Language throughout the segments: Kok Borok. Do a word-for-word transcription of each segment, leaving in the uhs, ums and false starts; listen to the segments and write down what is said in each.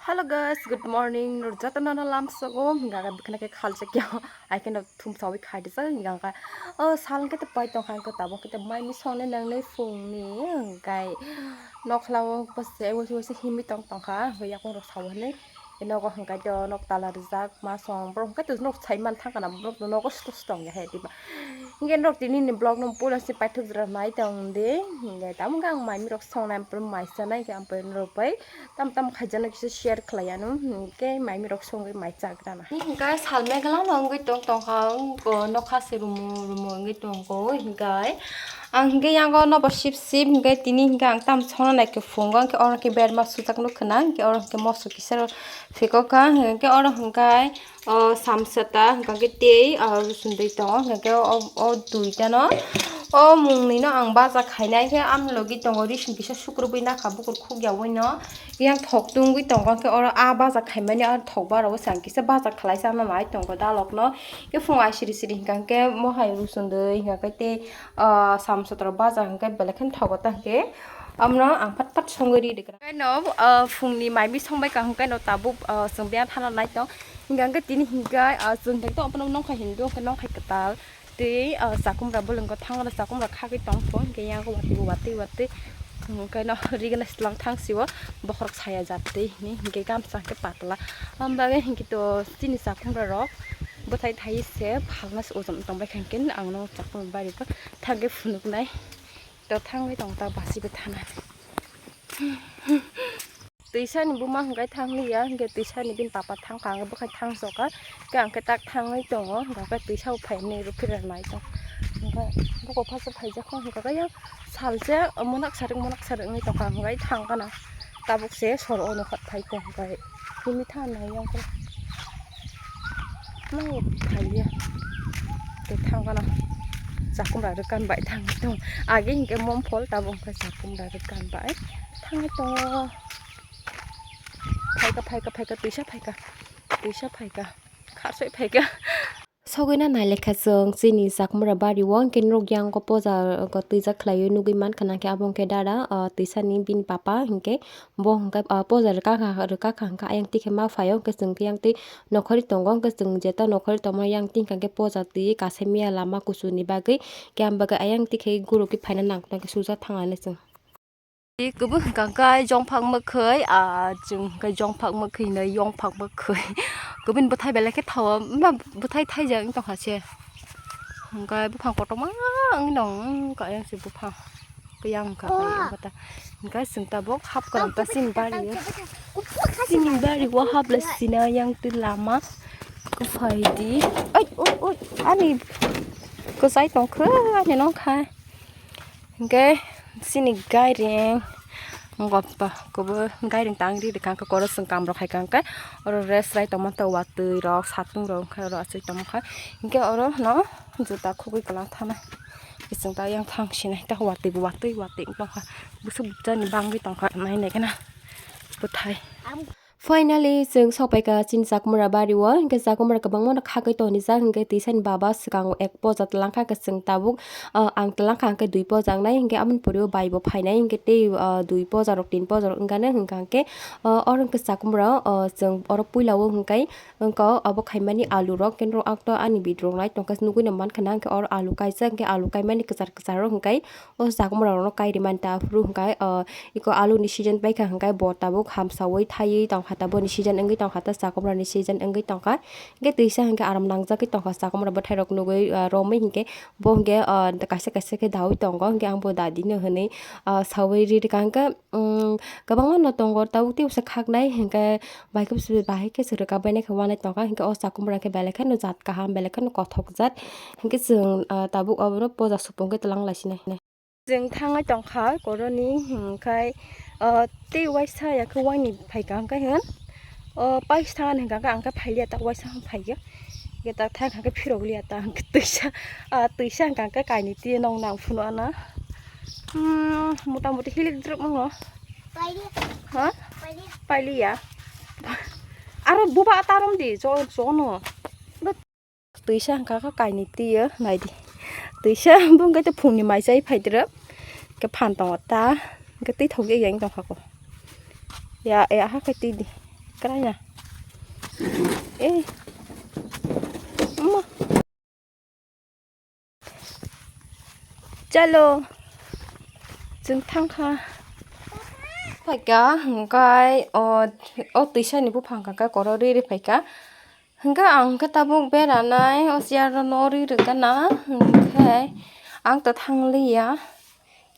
Hello guys, good morning. Norok jotono no lamsogo, hingka khe bwkhwna khe khaljakya. Ai kheno thum sawi khaidijak, hingka khe, o, sal khe pai tongkha, hingke tabuk khe mai mui songnai nangnai phungni, hingkai nokhla o bose waisa waisa himwi tong tongkha, hingke yakung rok sawi hinwi nogo hingkai to nok tala rijak, ma song borok hingke to nok sai man thangkha na, borok nogo sito sito tongya hai diba. Hingke norok tini ni vlog no puila se paithak jora nai tong di, hingke tamo hingke ang mai mui rok songnai, mai chanai khe ang norok bai. Tam tam khaijana kisa share khlai ano, hwnkhe mai mirok songwi mai chagrana. Hwnkhe sal megla no wngwi tong tongkha, o nokha se rumu rumu wngwi tongkha, hwnkhe ang hwnkhe yango nobo sip sip, hwnkhe tini hwnkhe ang tam songna nai khe phungo, hwnkhe oro hwnkhe berma sujak nukha na, hwnkhe oro hwnkhe moso kisa rw phikokha, hwnkhe oro hwnkhe o samsata, hwnkhe tei o ruchundwi tongo, hwnkhe o, o duitano, o mungni no ang baja khainai khe, ang logi tongo, rising kisa sukrubwi nakha, bukur khukya ui no. Yang thok tungwi tongo, hwnkhe oro a baja khaimani, a thok bara o chwng kisa baja khlai chana nai tongo dalok no. Khe phung ai siri siri hwnkha khe mohai ruchundwi hwnkha khe tei, ah, samsotro baja hwnkha khe belai kheno thogo ta hwnkhe. Amno ang phat phat songwi ri rwkha. Khe no, ah, phungni mai mui songbai ka hwnkhe no tabuk, ah, chwng biyang thana nai tong. Hwnkha khe tini hwnkha, ah, chwng thai tong phano nongkha hindu hwnkhe nongkhai kwtal. Tei, ah, chakumra bolongkho thangra, chakumra khagwi tongkho, hwnkhe yang watwi, watwi, watwi, hwnkhe no rigena silang thang sio, bokhorok saya jat twi hwnwi, hwnkhe gamsa hwnkhe patla. Amo bagwi hwnkhe to chini chakumra rok bwthai thai se phalna se ojom tongbai kha, hwnkhe ang no chakumra bari bo thangkhe phunuknai, to thangwi tong ta basibo thanani. Twisa ni buma hwnkhe thang liya, hwnkhe twisa ni bini papa thang kha, hwnkhe bwkhai thang soka, hwnkhe ang khe tak thangwi tongo, hwnkhe twisa bo phainai rw phira nai tong, hwnkhe buko phaisa phaijak kho, hwnkhe yang salsa monak sarik monak sarik wngwi tongkha, hwnkhe thang gana tabuk se sor o nokha phai tong, hwnkhe tini tha nai yang khe nang thang liya, tei thang gana chakumra rwkan bai thang tong, age hwnkhe momphol tabuk hwnkhe chakumra rwkan bai. Thangwi tongo. Phaika, phaika, phaika, twisa phaika. Twisa phaika. Kharsoi phaika. Sogwina nailekha chwng chini Chakmura bari o, hwnkhe norok yang o poja twijak khlaiwi nugwi mankha, nangkhe abo hwnkhe dada, ah, twisani bini papa, hwnkhe bo hwnkhe, ah, poja rwkakha, rwkakha hwnkhe ayang tikhe ma phaio, hwnkhe chwng khe yang twi nokhorwi tongo, hwnkhe chwng jeta nokhorwi tongmani yang tingkha khe poja twi kaisa miya lama kuchuni bagwi, khe ang bagwi ayang tikhe gurukhe phaina nangkhe sujak thanglainai chwng. Kwbwi hwnkha khe jongphak mwkhwi, ah, chwng hwnkhe jongphak mwkhwi hinwi yongphak mwkhwi. Kwbwini bwthai belai khe thawa, ma bwthai thaijak wng tongkha se. Hwnkhe buphang kotorma wngwi tong, wngkha yang se buphang. Khe yang wngkha khe yang khe ta. Hwnkhe chwng tabuk hap kwrwng ta chini bari o. Chini bari o hap le sina yang twi lama. Kwphai di. Oi, oi, oi, ani kwchai tongkha, ani nongkha. Hwnkhe chini gairing, wngkha pa, kwbwi gairing tang ri rwkha, hwnkhe koro chwng kam rok hai kha, hwnkhe oro rest lai tongma tei watwi rok, satung rok, hwnkhe oro achai tongma kha, hwnkhe oro no juta khugwi kwlang thanai, chwng ta yang thang sinai, ta watwi bo watwi, watwi wng tongkha, bwswk bwchani bangwi tongkha, nai nai kheno bwthai. Finally, chwng sokpaikha chini Chakmura bari o, hwnkhe Chakmura kwbangma no khagwi tonijak, hwnkhe twisani baba swkango ek poja twlangkha, hwnkhe chwng tabuk, ah, ang twlangkha, hwnkhe dui poja wngnai, hwnkhe aboni pore o bai bo phainai, hwnkhe tei, ah, dui poja rok, tin poja rok wngkha, hwnkha hwnkhe, ah, oro hwnkhe Chakmura, ah, chwng oro puila o hwnkhe, wngkha obo khaimani alu rok, hwnkhe norok ang to ani video rok nai tongkha, nugwi no mankha na, hwnkhe oro alu kaijak, hwnkhe alu kaimani kwchar kwchar rok hwnkhe, O Chakmura rok no kai rimani ta phuru hwnkhe, o, eko alu ni season paikha hwnkhe bo tabuk hamsawi thaiwi tongkha ta, boni season wngwi tongkha ta, Chakmura ni season wngwi tongkha. Hwnkhe twisa hwnkhe aram nangjagwi tongkha Chakmura bwthai rok nugwi, o, romwi hwnkhe bo hwnkhe, o, kaisa kaisa khe daui tongo, hwnkhe ang bo dadi no hwnwi, o, saui ri rwkha hwnkhe, um, kwbangma no tongo tabuk tei bwsa khaknai hwnkhe. Bai khe bwswk bahai khe se rwkap bainai khe uanai tongkha, hinkhe o Chakmura khe belai kheno jat kaham, belai kheno kothok jat. Hinkhe chwng, ah, tabuk obono poja supung khe twlang lai sinai. Chwng thangwi tongkha koroni, hinkhe, ah, tei uaisa ya khe uaini phaikha hinkhe hwn. O pais thangani hinkhe ang khe phailiya, tak uaisa phaikhe. Hinkhe tak thang khe phirok liya ta, hinkhe twisa, ah, twisa hinkhe kainwi twi nong nang phunukna. Hmm, mota moti hilik drwk wngo. Ha? Pailiya. Aro buba tarom di, jo, jono. Twisa hwnkha kha kainwi twiyo, naidi. Twisa bungkhe tei phungni mai chai phaidrwk. Khe phan tongo ta. Khe twi thok ya yang tongkha ko. Ya, ya ha khe twi di. Kraya. Eh. Ma. Chalo. Chwng thangkha. Phaikha, hwnkhe o, o twisani buphang hwnkhe koro ri ri phaikha. Hwnkhe ang khe tabuk beranai, o chair no ri rwgana, hwnkhe ang to thangliya.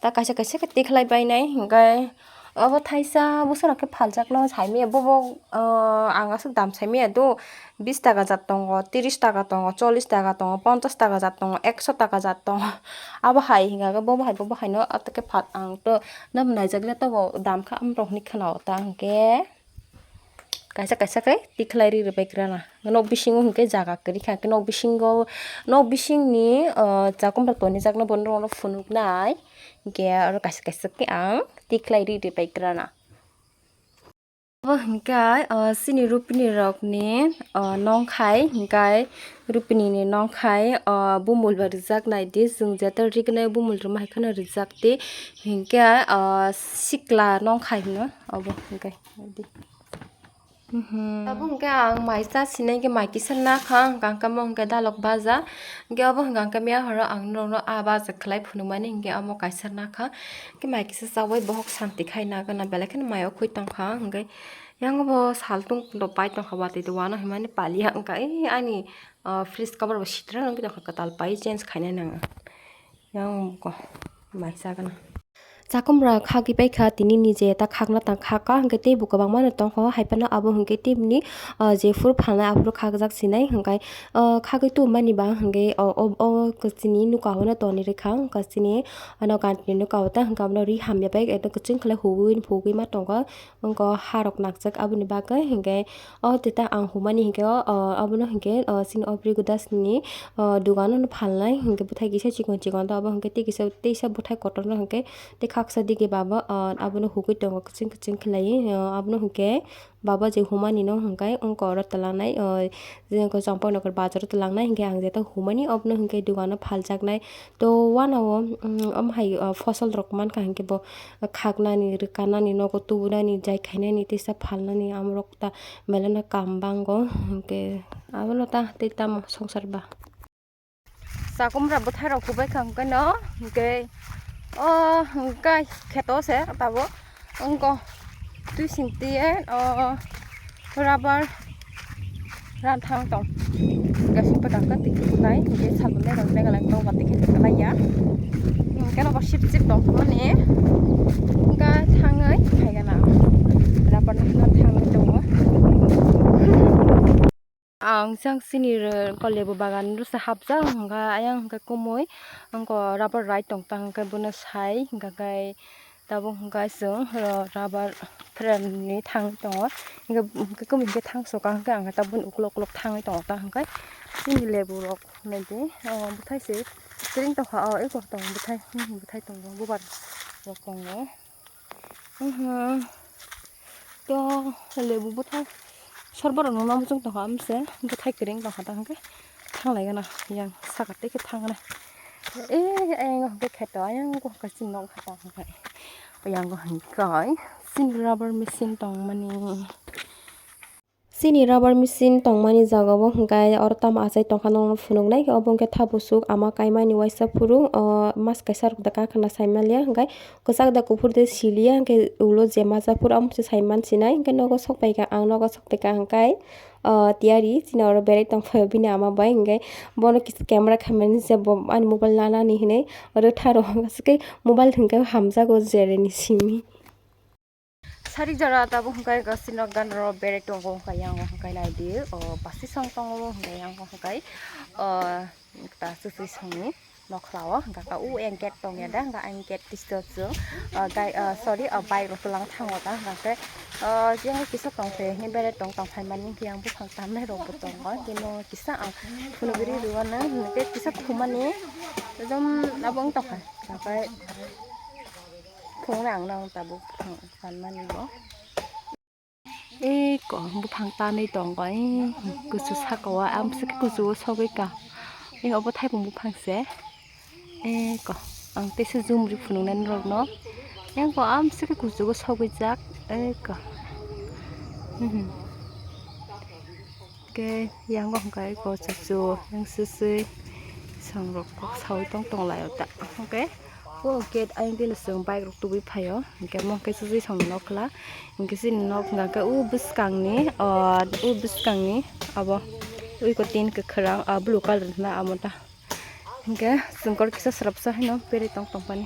Ta kaisa kaisa khe tikhlai bainai, hwnkhe obo thaisa bwswk rok khe phaljakno saimaya, bobo, o, ang aswk dam saimaya do, bis taka jat tongo, tris taka tongo, chollis taka tongo, ponchas taka jat tongo, ekso taka jat tongo. Abo hai hwnkha khe bobo hai, bobo haino ato khe phat ang to nw naijakle tobo dam kha amrok hinwi khna o ta hwnkhe. Kaisa kaisa khe tikhlai ri rwbai krana. Nok bisingo hwnkhe jaga kwrwi kha, hwnkhe nok bisingo, nok bisingni, ah, chakhumrok tonijakno bono phunuknai. Hwnkhe oro kaisa kaisa khe ang tikhlai ri rwbai krana. Obo hwnkhe, ah, chini rupini rokni, ah, nongkhai, hwnkhe rupini ni nongkhai, ah, bumul bai rijak naidi, chwng jeto rignai bumul rwma hai kheno rijak di, hwnkhe, ah, sikla nongkhai hwno obo hwnkhe. Mhm. Abo hwnkhe ang mai cha sinai khe mai kisa nakha, hwnkha hwnkhe omo hwnkhe dalok baja. Hwnkhe obo hwnkha hwnkhe miya horo ang norokno ah baja khlai phunukmani hwnkhe omo kaisa nakha. Hwnkhe mai kisa chaui bohok santi khai nagana belai kheno mai o khwi tongkha. Hwnkhe yang bo saltung do pai tongkha watwi do uanw hinmani paliya wngkha. Ei ani, ah, fridge cover bo sitra wngwi tongkha kwtal pai change khainai nang. Yang ko mai chagana. Chakhumra khagwi paikha tini ni je ta khakna ta khaka hwnkhe teibo kwbangma no tongkha o hai phano abo hwnkhe tei bini, ah, jephuru phalnai aphuru khakjak sinai hwnkhe, ah, khagwi tubumani ba hwnkhe o, o, o chini nuka o no tonwi rwkha wngkha chini ano gantini nuka o ta hwnkhe abono ri hamya bai ekdom kwchwng khlai hugwi phugwi ma tongo. Wngkha o harok nakjak aboni bagwi, hinkhe o tei ta ang humani hinkhe o, o, abono hinkhe, o, chini o Bri Godasni, o, dogano phalnai hinkhe bwthai kisa chikon chikon tei abo hinkhe tei kisa teisa bwthai kotorno hinkhe tei khaksa digi baba, o, abono hugui tongo kwchwng kwchwng khlaiwi, o, abono hinkhe baba je humanino hinkhe wngkha oro twlangnai, o, je wngkha Champaknagar bazaro twlangnai hinkhe ang jeto humani obono hinkhe dogano phaljaknai. To uanao, mm, omo hai, o, fosol rok mankha hinkhe bo khaknani, rwkanani, nogo tubunani, jai khainani, teisa phalnani, amorok ta belai no kam bango, hinkhe abono ta tei tamo songsar ba. Chakhumra bwthai rok hubai kha hinkhe no, hinkhe o hinkhe kheto se tabuk wngkha twi sing twi o rubber. Ran thang tong. Gasing padang ka tiki tunai, hingke salon le rok mega lang tong ka tiki tunai ya. Hingke no sip sip tong ko ni. Hingke thangai, hai gana. Rubber no hingke thangai tongo. Ang sang sini re, ko lebu bagan rusa hapjak, hingke ayang hingke kumui, angko rubber rai tong tang hingke bono sai, hingke kai. Tabuk hwnkhe chwng, o, rubber frame ni thangwi tongo. Hwnkhe, hwnkhe kwmwi hwnkhe thang sokha hwnkhe ang tabukni ukulok ukulok thangwi tongo ta hwnkhe chini lebu rok naidi, o, bwthai se kwrwng tongkha, o, eko tongo bwthai, hmm, bwthai tongo, bubar rok tongo. Mhm. To lebu bwthai sor borok no muchung tongkha amse bwthai kwrwng tongkha ta hwnkhe thanglai gana yang saka tei khe thang gana. Eh, ayang hwnkhe kheto, ayang hwnkhe chini nok kha ta hwnkhe. Ayang hwnkhe chini rubber machine tongmani. Chini rubber machine tongmani jaga o hwnkhe oro tamo achai tongkha nokno phunuknai, obo hwnkhe thabusuk ama kaimani waisa phuru, o, mas kaisa rok da kakhwna saimaliya hwnkhe. Kwchak da kuphur de siliya, hwnkhe ulo je masa phuru amo se sai mansinai, hwnkhe nogo sok pai kha, ang nogo sok pai kha hwnkhe, ah, tiyari chini oro berai tong phai bini ama bai, hwnkhe bono kisa camera khaimani se bo ani mobile nanani hinwi rwtha rw hwnkhe mobile hwnkhe hamjago jereni simi. Sari jora tabuk hwnkhe chini ganaro berai tongo, hwnkhe yang hwnkhe naidi, o, basi song tongo, hwnkhe yang hwnkhe, o, ta chwchwi songni. Nokla o hwnkha khe o ang gate tongya da, hwnkha ang gate twiso chwng, ah, gai, ah, sorry, ah, bike rok twlang thango da, hwnkha khe, ah, yang kisa tong thai hwnwi berai tong, tong phai mani hwnkhe yang buphang tamnai rok bo tongo, tini kisa ang phunugwi rw rw anw, hwnkhe kisa thumani ekdom abo wng tongkha, hwnkha khe phunuknai ang no tabuk buphang tanmani bo. Eko buphang tanwi tongo, eh, kuchu saka o, amswk kuchu o sogwi ka. Eh, obo thaipung buphang se. Eko, ang teisa jumri phunuknai norokno. Eko, amswk kuchu o sogwi jak. Eko. Mhm. Hwnkhe yango hwnkhe eko chuchu yang swiswi songrok kok saui tong tong lai o ta. Hwnkhe o gate ayang dino chwng bike rok tubui phaio. Hwnkhe omo hwnkhe swiswi song nok khla. Hwnkhe chini nok hwnkha khe o bwskangni, o, o bwskangni abo ui ko tin kwkhwrang, o blue colour hwnna amo ta. Hwnkhe chwng kor kisa swrapsa haino berwi tong tong pani.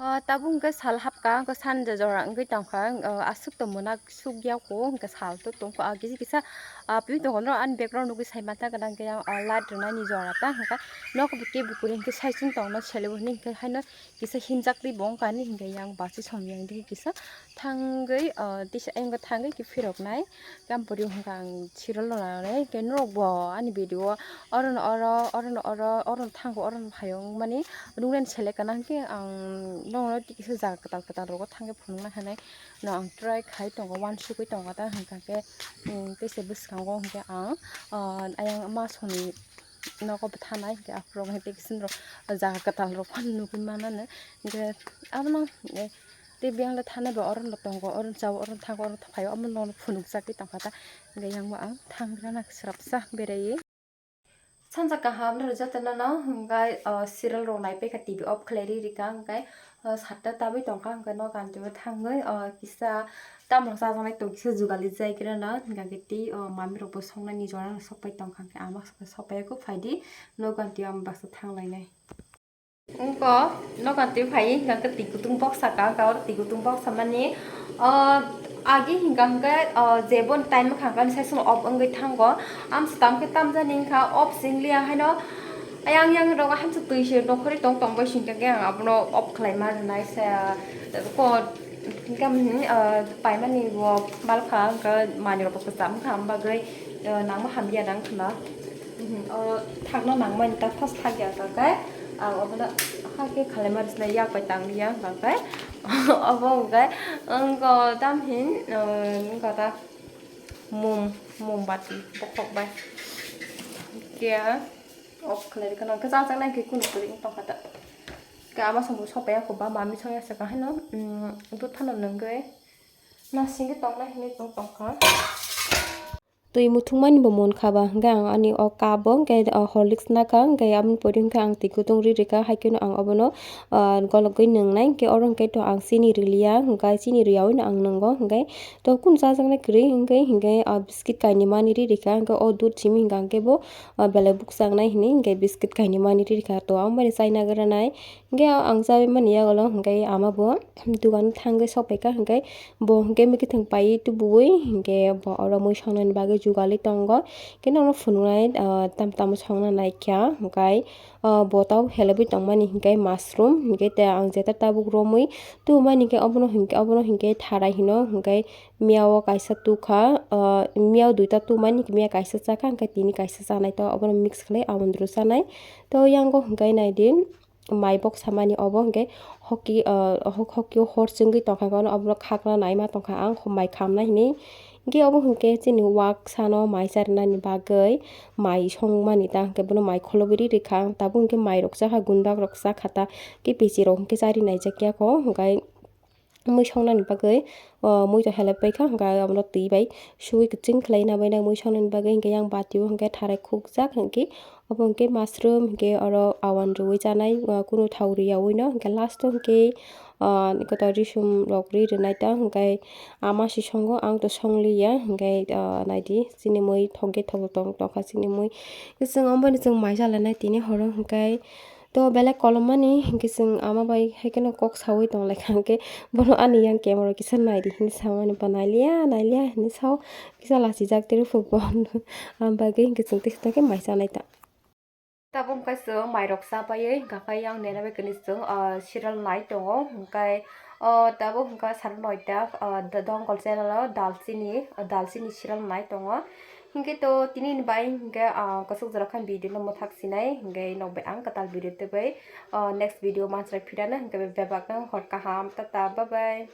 O, tabuk hwnkhe sal hapkha, hwnkhe sanja jora wngwi tongkha, o, aswk tongmona sukya kho, hwnkhe sal to tongkha, o, kisa kisa, a, pui tongo, norok ani background nugwi sai mantha, gwnang khe yang, o, light rwnani jora ta, hwnkhe nogo bo kebo kwrwi hwnkhe saichung tongno sele bo hwnwi hwnkhe haino kisa himjak twi bo wngkha, ani hwnkhe yang bachwi song yang digi kisa thangwi, o, tisa ayang thangwi khe phiroknai. Tamo pori hwnkha ang serial no nai, hwnkhe norok bo ani video o oro no oro, oro no oro, oro no thango, oro no phaio wngmani nuknani selek kana hwnkhe ang nono tei kisa jaga kwtal kwtal rogo thangwi phunukna hinwi no ang try khai tongo, uansukwi tongo ta hwnkha khe, um, teisa bwskango hwnkhe ang, ah, ayang ma songni nogo bwthanai hwnkhe aphuru hwnkhe tei kisa norok jaga kwtal rok phano nugwi mananw hwnkhe abono, eh, tei biyang le thanai bo oro no tongo, oro no chao, oro no thango, oro no phaio, omo no phunukjagwi tongkha ta. Hwnkhe yang bo ang thangrana swrapsa beraiwi. Sanja kaham norok jotono no hwnkhe, o, serial rok naipaikha, T V off khlai ri rikha, hwnkhe, o, satta tabwi tongkha, hwnkhe nok antwi o thangwi, o, kisa tamrok chajaknai tong kisa jugali jaikrano, hwnkhe tei, o, mami rok bo songnani jora no sokpai tongkha, hwnkhe ama sokpai sokpaiya khe phaidi nok antwi o baksa thanglainai. Wngkha, nogo twi phai, hwnkha khe twi kutung boksa ka, hwnkha oro twi kutung boksa mani, o, agi hwnkha hwnkhe, o, jebon time wngkha hwnkhe sai sumano off wngwi thango. Amsa tamo khe tamjani wngkha, off se wngliya haino, ayang yang rogo hamsa twi se nokhorwi tong tong bai se hwnkha khe ang abono off khlai ma rwnai se, ko, hwnkha, hmm, o, paimani bo balkha, hwnkha manwi rok bo kwcham wngkha, am bagwi, o, nangma hamya nang khna. Mhm, o thakna nangmani ta first thak ya hwnkha khe, ang obono hakhe khalai ma rwsnai yak bai tang ya hwnkha khe, obo hwnkha khe, wngkha tam hin, o, wngkha ta mum, mombati bokhok bai. Khe off khlai rwkha nang khe chajak nai khe kunu kwrwi wng tongkha ta. Khe ama songbo sopaiya kho ba mami songya se kha haino, um, dud phano nungwi nasingwi tongnai hinwi tong tongkha. Twi muthungmani bo munkha ba, hwnkhe ang ani o cup o hwnkhe, o, Horlicks nakha, hwnkhe aboni pore hwnkhe ang twi kutung ri rikha, haikheno ang obono, o, gologwi nwngnai, hwnkhe oro hwnkhe to ang chini riliya, hwnkhe chini riyawi no ang nwngo, hwnkhe to kunu chajaknai kwrwi, hwnkhe, hwnkhe, o, biscuit kainwi mani ri rikha, hwnkhe o dudh simi hwnkha hwnkhe bo, o, belai bukchang nai hinwi, hwnkhe biscuit kainwi mani ri rikha, to ang bai chaina gra nai, hwnkhe ang chawi mani yagulo, hwnkhe ama bo. Dugan thangwi sokphaikha, hwnkhe bo hwnkhe mwkhwtwng paiwi tubuwi, hwnkhe bo oro mui songnani bagwi jugalwi tongo. Hwnkhe norokno phunuknai, ah, tam tamo songna naikha, hwnkhe, ah, bo tabuk helebwi tongmani hwnkhe mushroom, hwnkhe tei ang jeta tabuk romwi tubumani hwnkhe obono hwnkhe, obono hwnkhe tharai hino, hwnkhe miyao kaisa tukha, ah, miyao duita tubumani, miya kaisa chakha, hwnkhe tini kaisa chanai, to obono mix khlai amondro chanai. To yango hwnkhe naidi. Mai boksa mani obo hwnkhe hoki, ah, hok-, hoki o hor chwngwi tongkha, obono khakna naima tongkha ang, mai khamna hinwi. Hwnkhe obo hwnkhe chini wak sano mai charwnani bagwi mai songmani ta, hwnkhe bono mai kholobwi ri rikha ang, tabuk hwnkhe mai rok chakha, gundak rok chakha ta, khe pichi rok hwnkhe chari naijakya kho, hwnkhe. Mui songnani bagwi, o, mui to helep paikha, hwnkhe abono twi bai suwi kwchwng khlai na bai nai mui songnani bagwi, hwnkhe yang bati o hwnkhe tharai khukjak, hwnkhe obo hwnkhe mushroom, hwnkhe oro awan rwui chanai, o, kunu thao rwyaui no, hwnkhe last o hwnkhe, o, kotor risum rok ri rwnai ta, hwnkhe ama se songo, ang to songliya, hwnkhe, o, naidi chini mui thokge thok tong tongkha chini mui, chwng omo bai no chwng mai chalanai tini horo, hwnkhe. To belai kolommani hwnkhe chwng ama bai haikheno kok saui tonglaikha, hwnkhe bono ani yang camera kisa naidi hinwi samani ba nailiya nailiya hinwi sao, kisa lachijak tei rwphuk bo. Aboni bagwi hwnkhe chwng teisa teisa khe mai chanai ta. Tabuk hwnkhe chwng mairok cha paiwi hwnkha khe yang nena bai kwrwi chwng, ah, serial nai tongo, hwnkhe, oh, tabuk hwnkha sari noita, ah, Dongol channel o dalchini, ah, dalchini serial nai tongo. Hwnkhe to tini ni bai hwnkhe, ah, kwchwk jora khe video no mwthak sinai, hwnkhe nok bai ang kwtal video tubui, ah, next video manchwlai phirano, hwnkhe bebak no hor kaham, tata, bye bye.